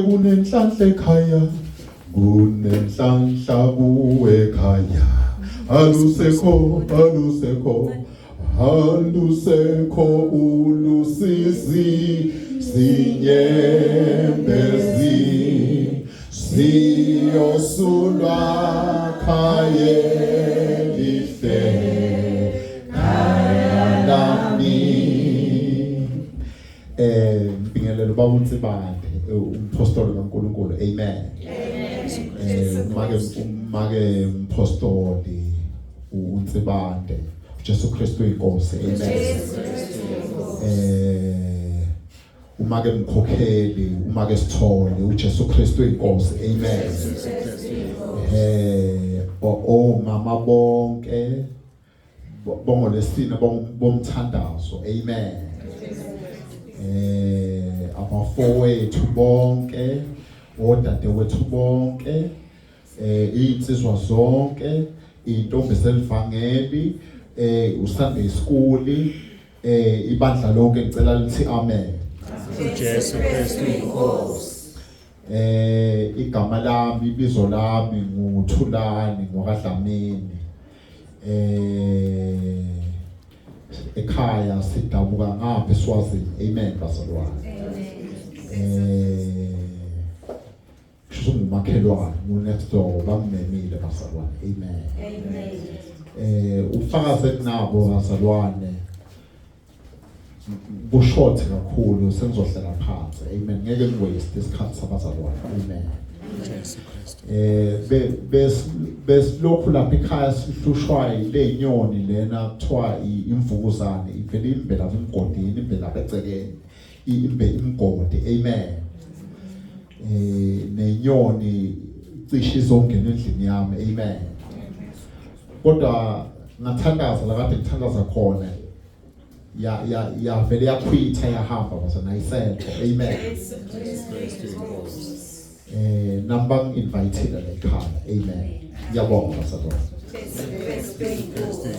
Kunenhlanhla ekhaya, kunenhlanhla kuwe ekhaya. Alusekho, alusekho, alusekho ulusizi, zinyembezi siyosulwa khayelihle khaya lami. Ngibingelela ubaba uNsibande, umpostoli kaNkulunkulu. Amen. Make umpostoli uNsibande, Jesu Kristu inkosi. Amen. Uma ke mkhokheli, uma ke sithole uJesu Kristu inkosi. Amen. Omama bonke bongolesine bomthandazo. Amen. Abafowethu bonke, odadewethu bonke, insizwa zonke, intombi zelivangeli, uSunday school, ibandla lonke ngicela lithi amen. uJesu Kristu inkosi. Igama lami, ibizo lami nguThulani ngwakaDlamini. Ekhaya sidabuka ngapha eSwazini. Amen bazalwane. Kusho ngumakhelwane, ngu next door, bangimemile bazalwane. Amen. Amen. Ufakaze kunabo bazalwane kushort kakhulu, sengizohlala phansi. Amen. Ngeke ngiwaste isikhathi sabazalwane. Amen. Jesu Kristu. Besilokhu lapha ekhaya sihlushwa ile nyoni lena kuthiwa imvukuzane, ivele imbe lapha emgodini, imbe lapha egcekeni, imbe imgodi. Amen. Nenyoni cishe izongena endlini yami. Amen. Kodwa ngathandaza la kade ngithandaza khona, ya ya yavele yakhwitha yahamba bazana, ayisekho. Amen. Nami bangi-invite la ekhaya. Amen. Ngiyabonga bazalwane. Kristu inkosi.